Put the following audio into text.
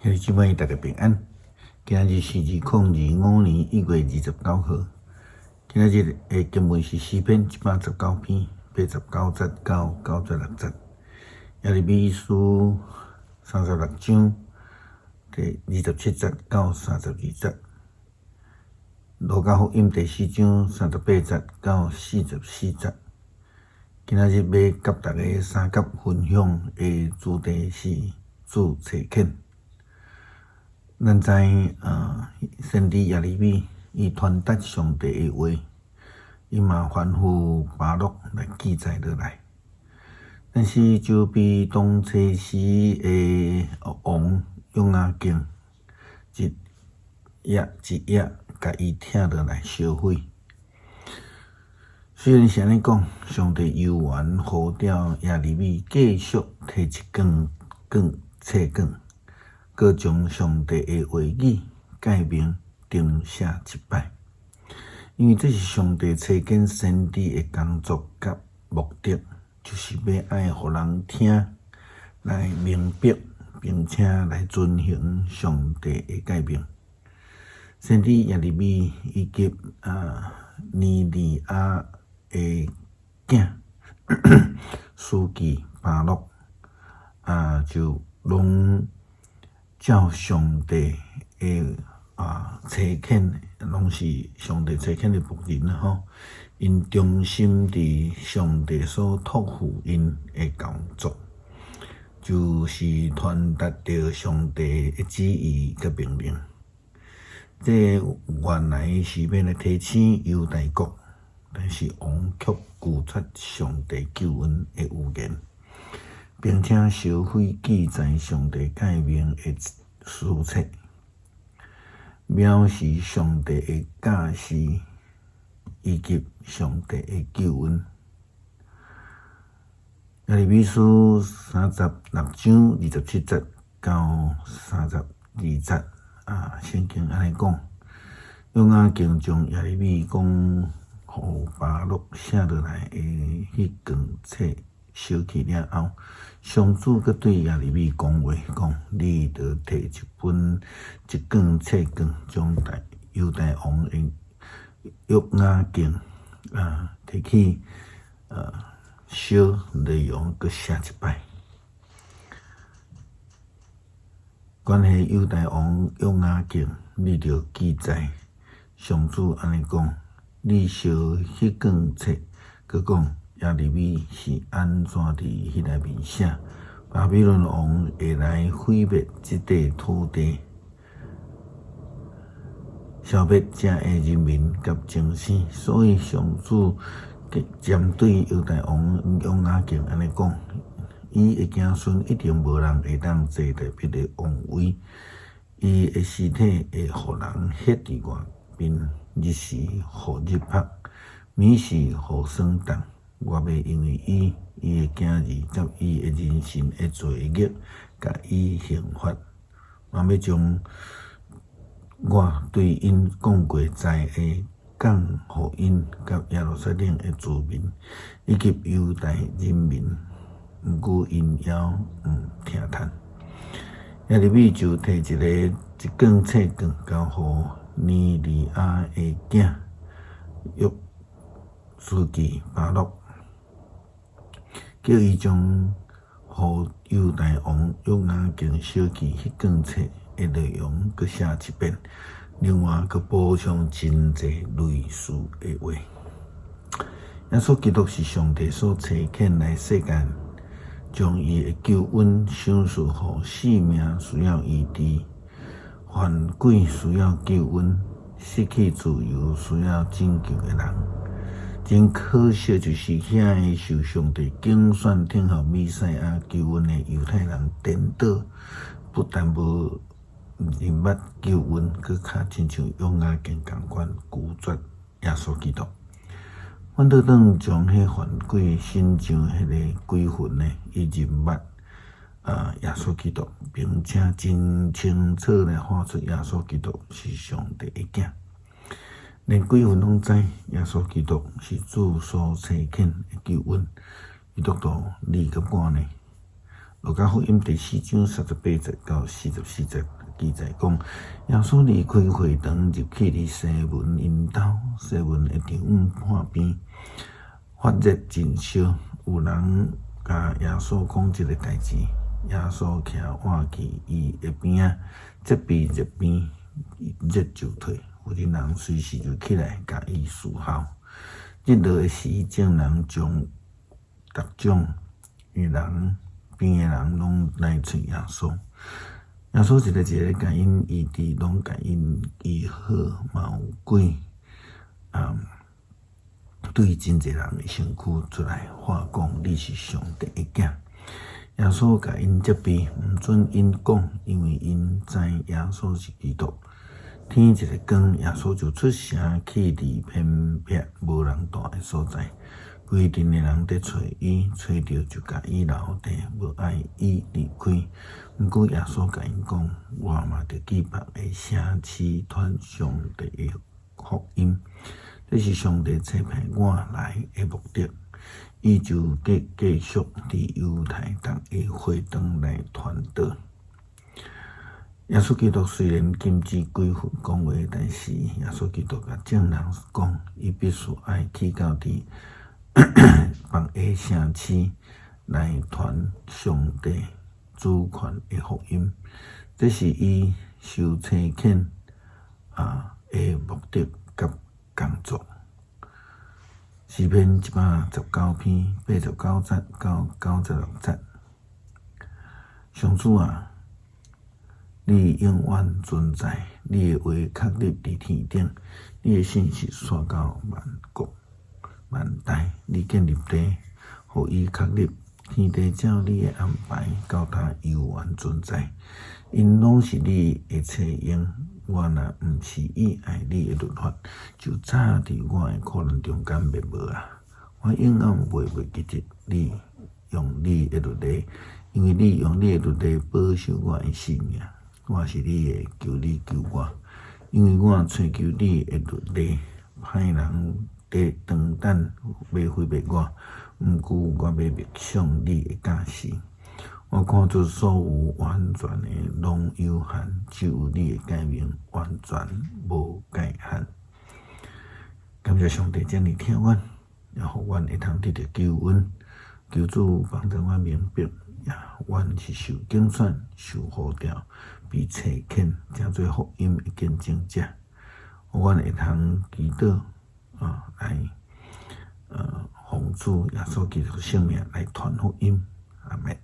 兄弟姊妹，大家平安。今仔日是2025年1月29號。今仔日的經文是詩篇119篇89節到96節，耶利米書36章第27節到32節，路加福音第四章38節到44節。今仔日欲佮大家相佮分享的主題是主差遣。咱知啊，先知耶利米伊傳達上帝的話，伊嘛吩咐巴錄來記載落來。但是就被當初時的王約雅敬一頁一頁共伊拆落來燒毀。雖然是按呢講，上帝猶原呼召耶利米繼續提一卷卷冊卷，閣將上帝的話語誡命重寫一擺，因為這是上帝差遣先知的工作佮目的，就是欲愛予人聽，來明白，並且來遵行上帝的誡命。先知耶利米以及尼利亞的囝書記巴錄就攏照上帝的差遣，攏是上帝差遣的僕人吼，𪜶忠心佇上帝所託付𪜶的工作，就是傳達著上帝的旨意佮命令。這原來是欲來提醒猶大國，但是王卻拒絕上帝救恩的預言，並且燒毀記載上帝誡命的書冊，藐視上帝的教示以及上帝的救恩。耶利米書36章27節到32節啊，聖經按呢講，約雅敬將耶利米講予巴錄寫落來的彼卷冊燒去了後，上主閣對耶利米講話，講你著提一本一卷冊卷，將大猶大王的約雅敬提去燒內容閣寫一擺。關係猶大王約雅敬，你著記載上主按呢講：你燒彼卷冊，閣講耶利米是按怎佇彼內面寫，巴比倫王會來毀滅這塊土地，消滅遮的人民佮精神。所以上主針對猶大王約雅敬按呢講，伊的子孫一定無人會當坐大衛的王位，伊的屍體會予人歇佇外面，日時予日曝，暝時予霜凍。我欲因為伊、伊的囝兒佮伊的人身的罪孽，共伊刑罰，嘛欲將我對𪜶講過災禍降予𪜶佮耶路撒冷的住民，以及猶大人民。毋過𪜶猶毋聽趁。耶利米就提一个一卷冊卷交予尼利亞的囝約書記巴錄，叫伊將予猶大王約雅敬燒去彼卷冊的內容閣寫一遍，另外閣補充真濟類似的話。耶穌基督是上帝所差遣來世間，將伊的救恩賞賜予性命需要醫治、犯鬼需要救恩、失去自由需要拯救的人。真可惜，就是遐个受上帝揀選等候彌賽亞救恩的猶太人顛倒，不但無認捌救恩，閣較親像約雅敬仝款拒絕耶穌基督。反倒轉將彼犯鬼身上彼个鬼魂呢，伊認捌耶穌基督，並且真清楚來看出耶穌基督是上帝的囝。連鬼魂攏知耶穌基督是主所差遣的救恩，基督徒你佮我呢？路加福音第四章三十八節到四十四節記載講，耶穌離開會堂入去佇西門𪜶兜，西門的丈母看病，發熱真燒，有人共耶穌講這个代誌，耶穌騎倚去伊的邊仔，責備熱病，熱就退，婦人隨時就起來共伊侍候。日落的時，眾人將逐種的人病的人攏來揣耶穌，耶穌一个一个共𪜶醫治，攏共𪜶醫好，嘛有鬼啊，對真濟人的身軀出來話講，你是上帝的囝。耶穌共𪜶責備，毋准𪜶講，因為𪜶知耶穌是基督。天一光，耶穌就出城去佇偏僻無人蹛的所在。規陣的人佇揣伊，揣著就共伊留佇，無愛伊離開。毋過耶穌共𪜶講：我嘛著去別的城市傳上帝的福音，這是上帝差派我來的目的。伊就繼繼續佇猶太逐个會堂內傳道。耶穌基督雖然禁止鬼魂講話，但是耶穌基督共眾人講，伊必須愛去到佇別个城市來傳上帝主權的福音，這是伊受差遣啊的目的佮工作。詩篇一百十九篇八十九節到九十六節，上主啊，你永遠存在，你的話確立佇天頂，你的信實紲到萬國萬代。你建立地，予伊確立，天地照你的安排，到今猶原存在。𪜶攏是你的差用。我若毋是倚愛你的律法，就早佇我的苦難中間滅無啊！我永遠袂袂記得你用你的律例，因為你用你的律例保守我的性命。我是你的，求你救我，因為我揣求你的律例。歹人佇當等欲毀滅我，毋過我欲默想你的教示。我看出所有完全的攏有限，只有你的誡命完全無界限。感謝上帝這爾疼阮，也予阮會通得著救恩。求主幫助阮明白，阮是受揀選、受呼召、被差遣，成做福音的見證者。予阮會通祈禱啊，來奉主耶穌基督聖名來傳福音。阿們。